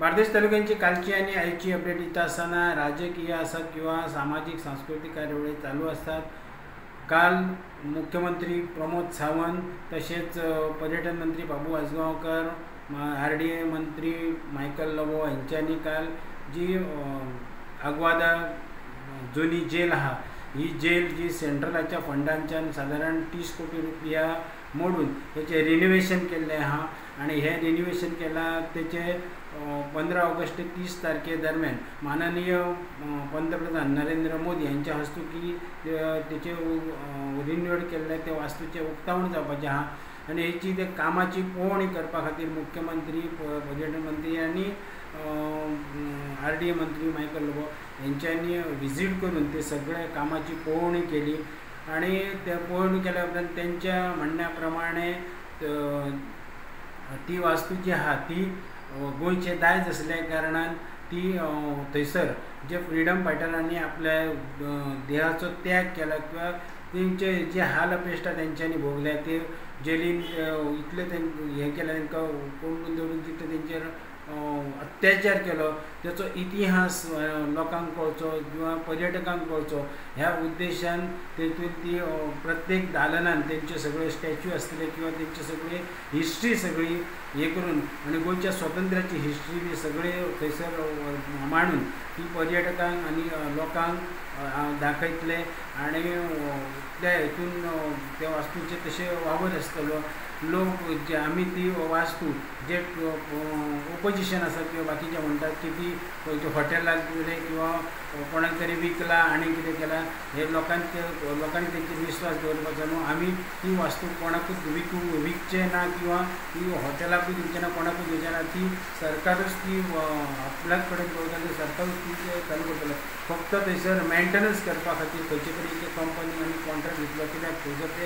बार्देस तालुक्यांची कालची आनी आयची अपडेट दिता आसतना राजकीय आसत किंवा सामाजीक सांस्कृतीक कार्यावळी चालू आसतात. काल मुख्यमंत्री प्रमोद सावंत तशेंच पर्यटन मंत्री बाबू आजगांवकर, RDA मंत्री मायकल लोबो हेंच्यांनी काल जी आग्वादा जुनी जेल आहा ही जेल जी सेंट्रलाच्या फंडांच्यान सादारण 30 कोटी रुपया मोडून तेचें रिनोवेशन केल्लें आहा आनी हें रिनोवेशन केलां तेचें 15 ऑगस्ट ते 30 तारखे दरम्यान माननीय पंतप्रधान नरेंद्र मोदी यांच्या हस्तुकी तेचें रिनोवेट केल्लें ते वास्तूचें उक्तावण जावपाचें आहा आनी हेची ते कामाची पळोवणी करपा खातीर मुख्यमंत्री, पर्यटन मंत्री आनी RDA मंत्री मायकल लोबो हेंच्यांनी विजीट करून ते सगळे कामाची पळोवणी केली आनी ते पळोवणी केल्या उपरांत तेंच्या म्हणण्या प्रमाणे ती वास्तू जी आहा ती गोंयचें दायज आसल्या कारणान ती थंयसर जे फ्रिडम फायटरांनी आपल्या देहाचो त्याग केला किंवा तेंचे जे हाल अपेश्टा तेंच्यांनी भोगल्या ते जेलीन इतले हें केलें तांकां कोंडून दवरून तितले तेंचेर अत्याचार केलो तेचो इतिहास लोकांक कळचो किंवा पर्यटकांक कळचो ह्या उद्देशान तेतून ती प्रत्येक दालनान तेंचे सगळे स्टॅच्यू आसतले किंवा तेंचे सगळे हिस्ट्री सगळी हे करून आनी गोंयच्या स्वातंत्र्याची हिस्ट्री बी सगळे थंयसर मांडून ती पर्यटकांक आनी लोकांक दाखयतले आनी त्या हितून त्या वास्तूचे तशें वावर आसतलो. लोक जे आमी ती वास्तू जे ओपोजिशन आसा किंवा बाकीचे म्हणटात की ती हॉटेलाक दिले किंवा कोणाक तरी विकला आनी कितें केलां हे लोकांनी तेंचेर विस्वास दवरपाचो न्हू. आमी ती वास्तू कोणाकूच विकचे ना किंवा ती हॉटेलाकूय दिवचे ना, कोणाकूच दिवचे ना. ती सरकारूच ती आपल्याच कडेन दवरतले, सरकारूच ती चालू करतले. फक्त थंयसर मेंटेनन्स करपा खातीर खंयचे तरी एक कंपनी आमी कॉन्ट्रॅक्ट दितलो कित्याक थंयसर ते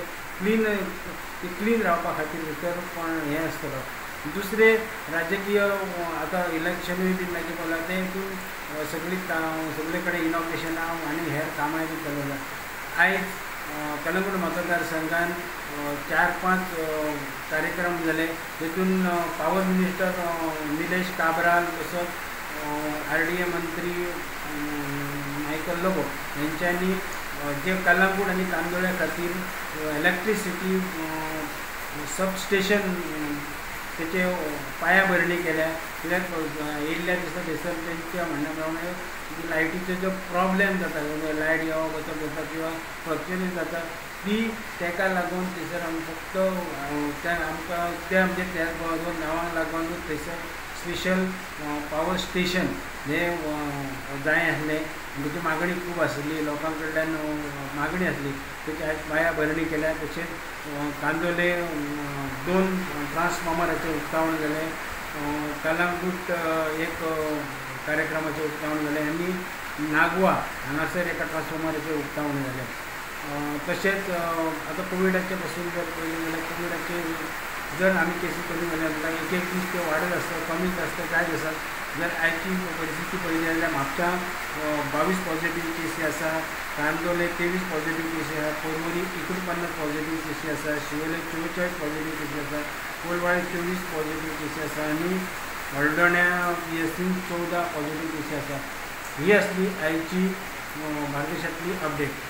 क्लीन रावपा खातीर भितर कोण हें आसतलो. दुसरें राजकीय आतां इलेक्शनूय बी लागीं पावलां ते हितून सगळे कडेन इनॉग्रेशनां आनी हेर कामांय बी चालू आसा. आयज कलंगूट मतदारसंघान 4-5 कार्यक्रम जाले तेतून पावर मिनिस्टर निलेश काब्राल तसोच RDA मंत्री मायकल लोबो हेंच्यांनी जे कलंगूट आनी कांदोळ्या खातीर इलेक्ट्रिसिटी सबस्टेशन तेचे पायाभरणी केल्या. कित्याक येयल्ल्या दिसा थंयसर तेंच्या म्हणण्या प्रमाणे लायटीचो जो प्रॉब्लेम जाता, लायट येवप वचप जाता किंवा फ्लक्चुएशन जाता ती तेका लागून थंयसर आमी फक्त त्या आमकां त्या म्हणजे त्या दोन गांवांक लागूनच थंयसर स्पेशल पावर स्टेशन हें जाय आसलें. तेची मागणी खूब आसली, लोकां कडल्यान मागणी आसली, तेची आयज पायाभरणी केल्या. तशेंच कांदोले 2 ट्रान्सफॉर्मराचें उक्तावण जालें, कलंगूट एक कार्यक्रमाचें उक्तावण जालें आनी नागवा हांगासर एका ट्रान्सफॉर्मराचें उक्तावण जालें. तशेंच आतां कोविडाचे पासून जर पळयलें जाल्यार कोविडाचे जर आमी केसी कमी जाल्या म्हणल्यार एक एक दीस त्यो वाडत आसता, कमीच आसता, जायत आसा. जर आयची परिस्थिती पळयली जाल्यार म्हापशा 22 पॉझिटीव केसी आसा, कांदोले 23 पॉझिटीव केसी आसा, पर्वरी 49 पॉझिटीव केसी आसा, शिवोले 44 पॉझिटीव केसी आसा, कोलवाळे 24 पॉझिटीव केसी आसा आनी हळदोण्या PSC 14 positive केसी आसा. ही आसली आयची बार्देशांतली अपडेट.